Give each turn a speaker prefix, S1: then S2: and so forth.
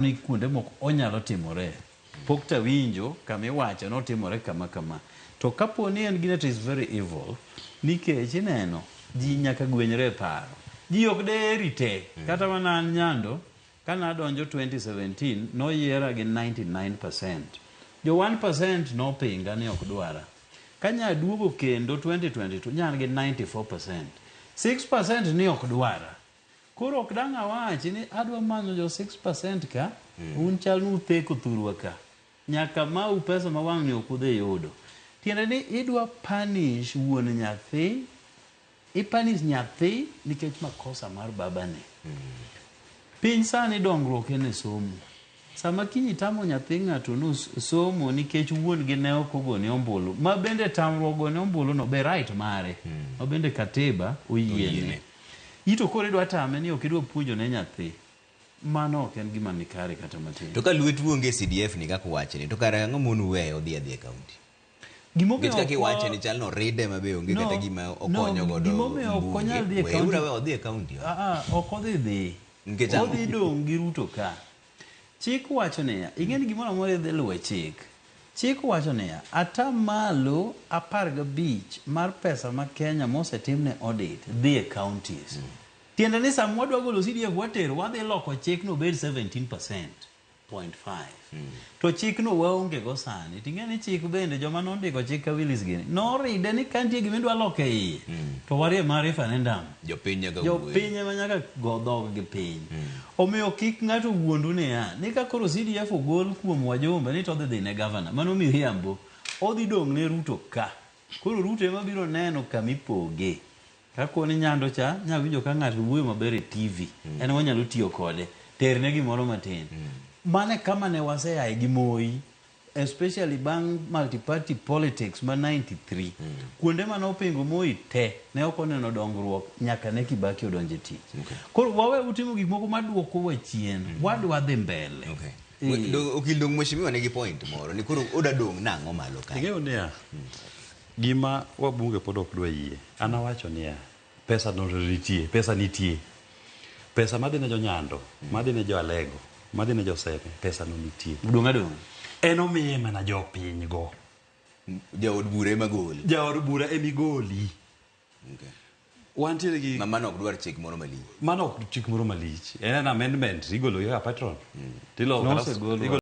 S1: Ni kuonde moko onyalo timore. Pok tawinjo kama iwacho ni otimore kama kama. To kapo ni en gine to is very evil nikech ineno ji nyaka gwenyre e paro. Ji ok deheri te. Kata mana an Nyando kane adonjo 2017 noyiera gi 99%. Jo 1% nopinga ni ok dwara. Ka nya aduogo kendo 2022 nya an gi 94%. 6% ni ok dwara. Koro ok dang' awachi ni adwa manyo jo 6% ka, un chal ni utheko thurwa ka. Nyaka mau pesa ma wang'ni ok udhi yudo. Tiende ni idwa punish wuon nyathi, i punish nyathi nikech makosa mar babane. Piny sani dongruok en e somo. Sama kiny itamo nyathi ng'ato no somo nikech wuon gi ne ok ogone ombulu, ma bende tamruok gone ombulu no be right mare, ma bende katiba oyiene. Ito koro idwa tame ni ok idwa puonjo ne nyathi. Mano ok en gima nikare kata matin.
S2: To ka lwetu onge e CDF ni kaka uwache ni, to kare ang'o mono uweye odhi adhiya e county?
S1: Gimomiyo
S2: Nikech kaka
S1: ok
S2: iwache ni chal ni oride ma be onge
S1: No,
S2: kata gima
S1: no,
S2: okonyo godo
S1: gimomiyo ok
S2: mbunge.
S1: onyal dhi e
S2: Weuru
S1: county.
S2: aweya odhi e county.
S1: Ah, ah, ok odhi dhi.
S2: Nikech ang'o?
S1: Odhi dong' gi Ruto ka. Chik wacho niya, ing'e ni gimoro amora idhi luwo e chik. Chik wacho niya, ata malo 15 mar pesa ma Kenya mosetimne audit dhi e counties. Tiende ni sama wadwa golo CDF watero, wadhi loko chikno obed 17%. Point five. To chikno waonge go sani. Ting'e ni chik bende joma nondiko chik ka Willis gini noride ni ka nitie gima idwa loko e iye to warie mar referendum.
S2: Jopiny nyaka wuoyi.
S1: Jopiny ema nyaka go dhog gi piny. Omiyo kik ng'ato wuondu niya ni ka koro CDF ogol kuom wajumbe ni to odhi dhi ne gavana. Mano miriambo. Odhi dong' ne Ruto ka. Koro Ruto ema biro neno kama ipoge. Ka koni Nyando cha, nya winjo ka ng'ato wuoyo maber e TV, en wanyalo tiyo kode, terne gimoro matin. Mano e kama ne waseaye gi Moi, especially bang' multi-party politics ma 93. Kuonde mane opingo Moi te, ne ok oneno dongruok nyaka ne Kibaki odonjo e tich. Koro wawe utimo gik moko maduokowa chien, wadwa dhi mbele.
S2: Okay. Okil dong' mheshimiwa nigi point moro ni koro oda dong' nang'o malo kae?
S3: Ing'eyo niya, Gima wabunge pod ok dwa yie, an awacho niya, pesa no to nitie, pesa nitie. Pesa madhi ne jo Nyando, madhi ne jo Alego, madhi ne jo Seme, pesa no nitie.
S1: Odong' adong'a.
S3: En omiye mana jopiny go.
S2: Jaod bura ema goli.
S3: Jaod bura ema igoli.
S2: Okay.
S3: Wantiere gi
S2: Ma mano ok dwar chik moro malich.
S3: Mano ok chik moro malich. En an amendment igolo kaka patron. Tiloko
S1: Nosegol
S3: igolo